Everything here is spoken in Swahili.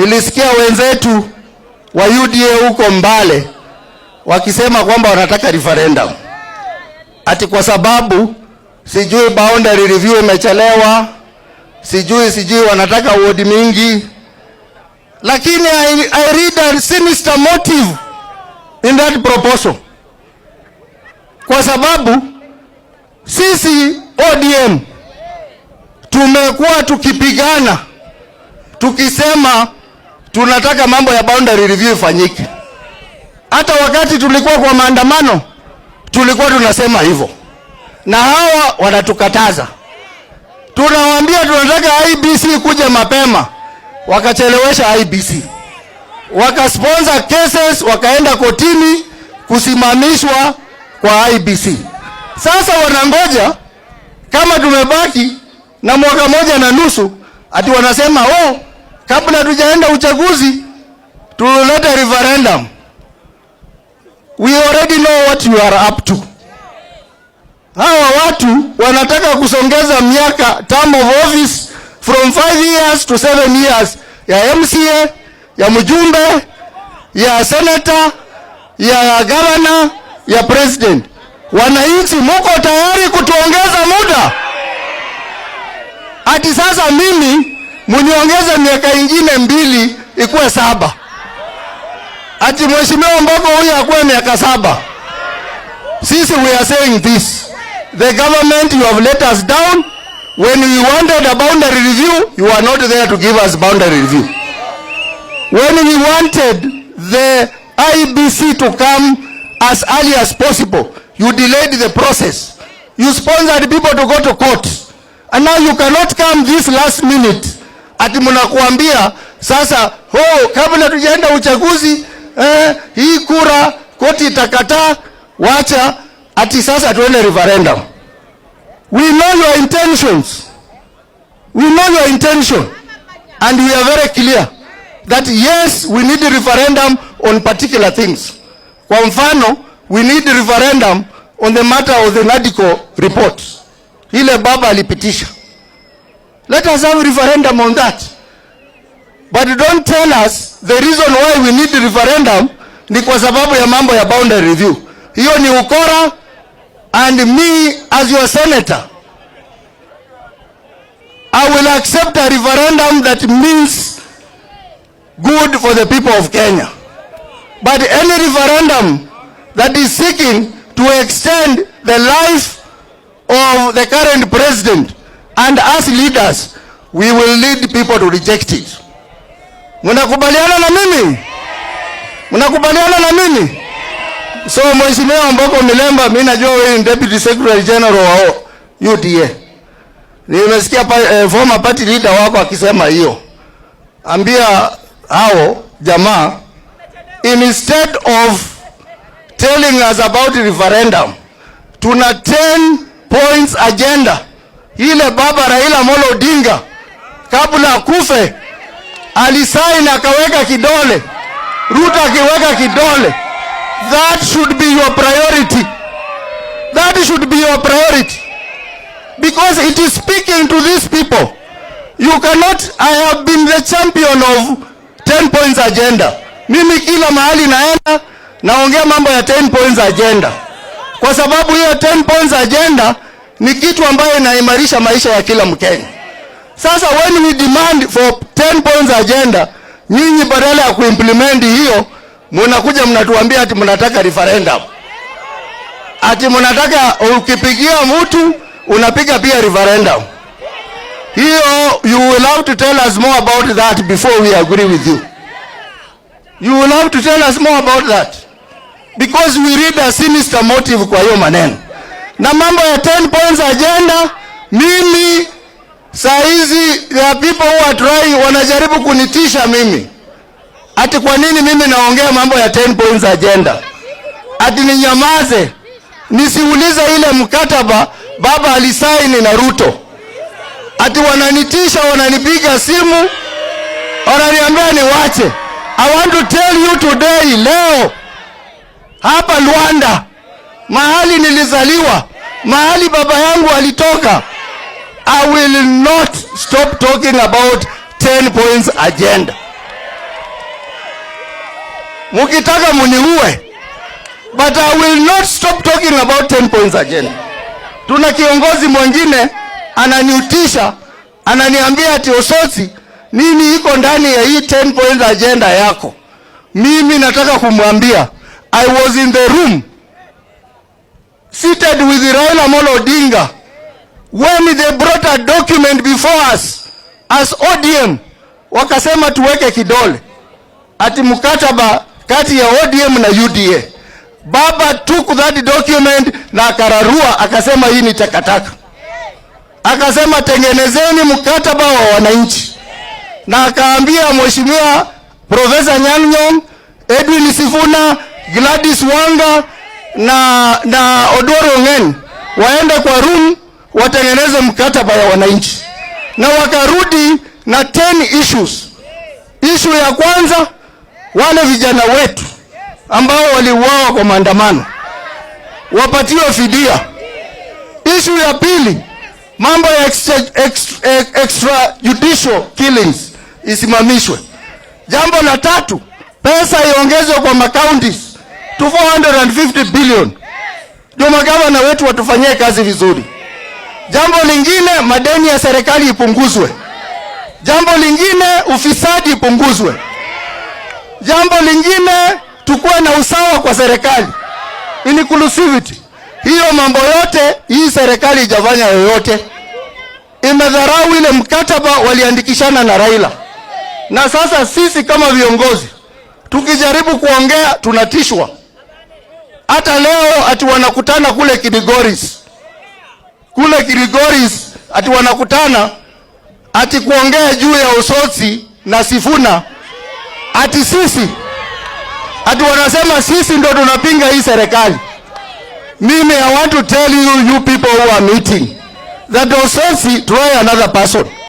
Nilisikia wenzetu wa UDA huko Mbale wakisema kwamba wanataka referendum, ati kwa sababu sijui boundary review imechelewa, sijui wanataka ward mingi, lakini I read a sinister motive in that proposal, kwa sababu sisi ODM tumekuwa tukipigana tukisema tunataka mambo ya boundary review ifanyike. Hata wakati tulikuwa kwa maandamano tulikuwa tunasema hivyo, na hawa wanatukataza. Tunawaambia tunataka IEBC kuja mapema, wakachelewesha IEBC, wakasponsor cases, wakaenda kotini kusimamishwa kwa IEBC. Sasa wanangoja kama tumebaki na mwaka moja na nusu, ati wanasema, "Oh, kabla tujaenda uchaguzi tulete referendum." We already know what you are up to. Hawa watu wanataka kusongeza miaka, term of office, from 5 years to 7 years ya MCA, ya mjumbe, ya senator, ya governor, ya president. Wananchi, muko tayari kutuongeza muda? Ati sasa mimi muniongeze miaka ingine 2 ikuwe 7. Ati Mheshimiwa Mbogo huyu akuwe miaka 7. Sisi, we are saying this. The government, you have let us down. When we wanted a boundary review, you are not there to give us boundary review. When we wanted the IEBC to come as early as possible, you delayed the process. You sponsored people to go to court. And now you cannot come this last minute ati mnakuambia sasa, oh, kabla tujaenda uchaguzi, hii kura koti itakataa, wacha ati sasa tuende referendum. We know your intentions. We know your intention. And we are very clear that yes, we need a referendum on particular things. Kwa mfano, we need a referendum on the matter of the NADCO report. Ile baba alipitisha. Let us have referendum on that. But don't tell us the reason why we need referendum ni kwa sababu ya mambo ya boundary review. Hiyo ni ukora, and me as your senator, I will accept a referendum that means good for the people of Kenya. But any referendum that is seeking to extend the life of the current president and us leaders, we will lead people to reject it. Mnakubaliana na mimi? Mnakubaliana na mimi? So Mheshimiwa Mbogo Milemba, mimi najua wewe ni Deputy Secretary General wa UDA. Nimesikia former party leader wako akisema hiyo. Ambia hao jamaa, instead of telling us about referendum, tuna 10 points agenda ile baba Raila Amolo Odinga kabla akufe alisaini akaweka kidole, Ruto akiweka kidole. That should be your priority. That should be your priority because it is speaking to these people. You cannot, I have been the champion of 10 points agenda. Mimi kila mahali naenda naongea mambo ya 10 points agenda, kwa sababu hiyo 10 points agenda ni kitu ambayo inaimarisha maisha ya kila Mkenya. Sasa when we demand for 10 points agenda, nyinyi badala ya kuimplement hiyo munakuja mnatuambia ati mnataka referendum, ati mnataka ukipigia mtu unapiga pia referendum. Hiyo you will have to tell us more about that before we agree with you. You will have to tell us more about that because we read a sinister motive kwa hiyo maneno. Na mambo ya 10 points agenda, mimi saa hizi there are people who are trying, wanajaribu kunitisha mimi ati kwa nini mimi naongea mambo ya 10 points agenda, ati ninyamaze nisiulize ile mkataba baba alisaini na Ruto, ati wananitisha, wananipiga simu, wananiambia niwache. I want to tell you today, leo hapa Luanda, mahali nilizaliwa, mahali baba yangu alitoka, I will not stop talking about 10 points agenda. Mukitaka muniue, but I will not stop talking about 10 points agenda. Tuna kiongozi mwingine ananiutisha, ananiambia ati, "Osotsi, nini iko ndani ya hii 10 points agenda yako?" Mimi nataka kumwambia, I was in the room seated with Raila Amolo Odinga when they brought a document before us as ODM, wakasema tuweke kidole ati mkataba kati ya ODM na UDA. Baba took that document na akararua, akasema hii ni takataka. Akasema tengenezeni mkataba wa wananchi, na akaambia Mheshimiwa Profesa Anyang' Nyong'o, Edwin Sifuna, Gladys Wanga na Oduor Ong'en waende kwa room watengeneze mkataba ya wananchi, na wakarudi na 10 issues. Issue ya kwanza, wale vijana wetu ambao waliuawa kwa maandamano wapatiwe fidia. Issue ya pili, mambo ya extrajudicial killings isimamishwe. Jambo la tatu, pesa iongezwe kwa macounties to 450 billion, ndio magavana wetu watufanyie kazi vizuri. Jambo lingine, madeni ya serikali ipunguzwe. Jambo lingine, ufisadi ipunguzwe. Jambo lingine, tukuwe na usawa kwa serikali, inclusivity. Hiyo mambo yote hii serikali ijafanya yoyote, imedharau ile mkataba waliandikishana na Raila. Na sasa sisi kama viongozi tukijaribu kuongea tunatishwa. Hata leo ati wanakutana kule Kilgoris, kule Kilgoris ati wanakutana ati kuongea juu ya Osotsi na Sifuna, ati sisi, ati wanasema sisi ndo tunapinga hii serikali. Mimi, I want to tell you, you people who are meeting, that Osotsi, try another person.